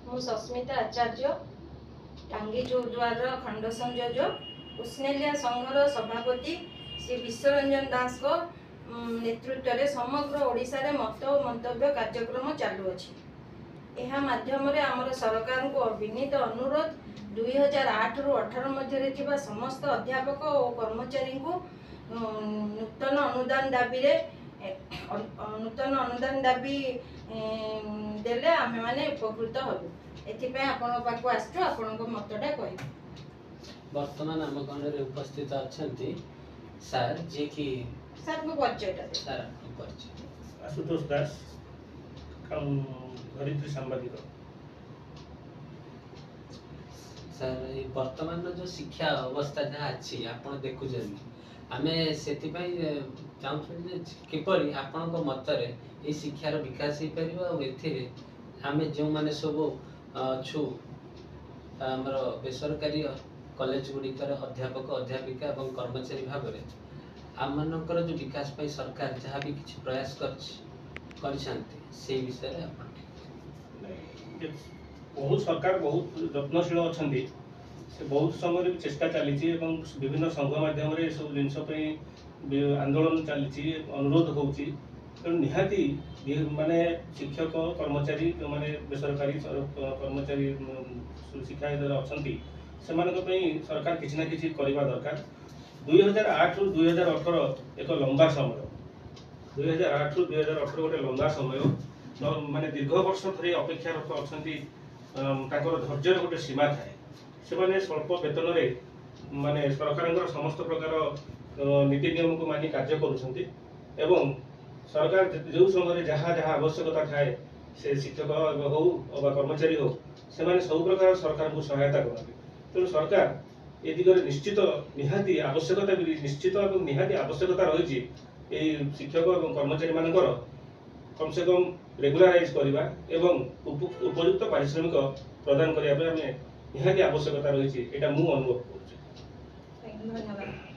ମୁଁ ସସ୍ମିତା ଆଚାର୍ଯ୍ୟ, ଟାଙ୍ଗୀ ଚୌଦ୍ୱାରର ଖଣ୍ଡ ସଂଯୋଜକ। ଉସ୍ନେଲିଆ ସଂଘର ସଭାପତି ଶ୍ରୀ ବିଶ୍ୱରଞ୍ଜନ ଦାସଙ୍କ ନେତୃତ୍ୱରେ ସମଗ୍ର ଓଡ଼ିଶାରେ ମତ ଓ ମନ୍ତବ୍ୟ କାର୍ଯ୍ୟକ୍ରମ ଚାଲୁଅଛି। ଏହା ମାଧ୍ୟମରେ ଆମର ସରକାରଙ୍କୁ ବିନୀତ ଅନୁରୋଧ, 2008ରୁ 18 ମଧ୍ୟରେ ଥିବା ସମସ୍ତ ଅଧ୍ୟାପକ ଓ କର୍ମଚାରୀଙ୍କୁ ନୂତନ ଅନୁଦାନ ଦାବିରେ ନୂତନ ଅନୁଦାନ ଦାବି ଦେଲେ ଆମେମାନେ ଉପକୃତ ହେବୁ। ଏଥିପାଇଁ ଆପଣଙ୍କ ପାଖକୁ ଆସିଛୁ, ଆପଣଙ୍କ ମତଟା କହିବୁ। ବର୍ତ୍ତମାନ ଆମ ଗହଣରେ ଉପସ୍ଥିତ ଅଛନ୍ତି ସାର୍, ଯିଏକି ସାର୍ଙ୍କ ପରିଚୟଟା ଦେବେ। ସାର୍, ଆପଣଙ୍କ ପରିଚୟ? ଆଶୁତୋଷ ଦାସ, ଧରିତ୍ରୀ ସାମ୍ବାଦିକ। ସାର୍, ଏଇ ବର୍ତ୍ତମାନର ଯୋଉ ଶିକ୍ଷା ଅବସ୍ଥା ଯାହା ଅଛି ଆପଣ ଦେଖୁଛନ୍ତି, ଆମେ ସେଥିପାଇଁ ଚାହୁଁଛୁ ଯେ କିପରି ଆପଣଙ୍କ ମତରେ ଏଇ ଶିକ୍ଷାର ବିକାଶ ହେଇପାରିବ ଆଉ ଏଥିରେ ଆମେ ଯେଉଁମାନେ ସବୁ ଅଛୁ, ଆମର ବେସରକାରୀ କଲେଜ ଗୁଡ଼ିକର ଅଧ୍ୟାପକ, ଅଧ୍ୟାପିକା ଏବଂ କର୍ମଚାରୀ ଭାବରେ ଆମମାନଙ୍କର ଯେଉଁ ବିକାଶ ପାଇଁ ସରକାର ଯାହା ବି କିଛି ପ୍ରୟାସ କରିଛନ୍ତି, ସେଇ ବିଷୟରେ ଆପଣ ଟିକେ ନାଇଁ, ବହୁତ ସରକାର ବହୁତ ଯତ୍ନଶୀଳ ଅଛନ୍ତି। ସେ ବହୁତ ସମୟରେ ବି ଚେଷ୍ଟା ଚାଲିଛି ଏବଂ ବିଭିନ୍ନ ସଂଘ ମାଧ୍ୟମରେ ଏସବୁ ଜିନିଷ ପାଇଁ ବି ଆନ୍ଦୋଳନ ଚାଲିଛି, ଅନୁରୋଧ ହେଉଛି। ତେଣୁ ନିହାତି ମାନେ ଶିକ୍ଷକ କର୍ମଚାରୀ, ଯେଉଁମାନେ ବେସରକାରୀ କର୍ମଚାରୀ ଶିକ୍ଷାରେ ଅଛନ୍ତି, ସେମାନଙ୍କ ପାଇଁ ସରକାର କିଛି ନା କିଛି କରିବା ଦରକାର। 2008ରୁ 2018 ଏକ ଲମ୍ବା ସମୟ। 2008ରୁ 2018 ଗୋଟେ ଲମ୍ବା ସମୟ। ମାନେ ଦୀର୍ଘ ବର୍ଷ ଧରି ଅପେକ୍ଷାରତ ଅଛନ୍ତି। ତାଙ୍କର ଧୈର୍ଯ୍ୟର ଗୋଟେ ସୀମା ଥାଏ। ସେମାନେ ସ୍ୱଳ୍ପ ବେତନରେ ମାନେ ସରକାରଙ୍କର ସମସ୍ତ ପ୍ରକାର ନୀତି ନିୟମକୁ ମାନି କାର୍ଯ୍ୟ କରୁଛନ୍ତି ଏବଂ ସରକାର ଯେଉଁ ସମୟରେ ଯାହା ଯାହା ଆବଶ୍ୟକତା ଥାଏ, ସେ ଶିକ୍ଷକ ହଉ ଅବା କର୍ମଚାରୀ ହଉ, ସେମାନେ ସବୁ ପ୍ରକାର ସରକାରଙ୍କୁ ସହାୟତା କରନ୍ତି। ତେଣୁ ସରକାର ଏ ଦିଗରେ ନିଶ୍ଚିତ ନିହାତି ଆବଶ୍ୟକତା ବି ନିଶ୍ଚିତ ଏବଂ ନିହାତି ଆବଶ୍ୟକତା ରହିଛି ଏଇ ଶିକ୍ଷକ ଏବଂ କର୍ମଚାରୀମାନଙ୍କର କମ୍ ସେ କମ୍ ରେଗୁଲାରାଇଜ କରିବା ଏବଂ ଉପଯୁକ୍ତ ପାରିଶ୍ରମିକ ପ୍ରଦାନ କରିବା ପାଇଁ ଆମେ ନିହାତି ଆବଶ୍ୟକତା ରହିଛି। ଏଇଟା ମୁଁ ଅନୁଭବ କରୁଛି। ଧନ୍ୟବାଦ।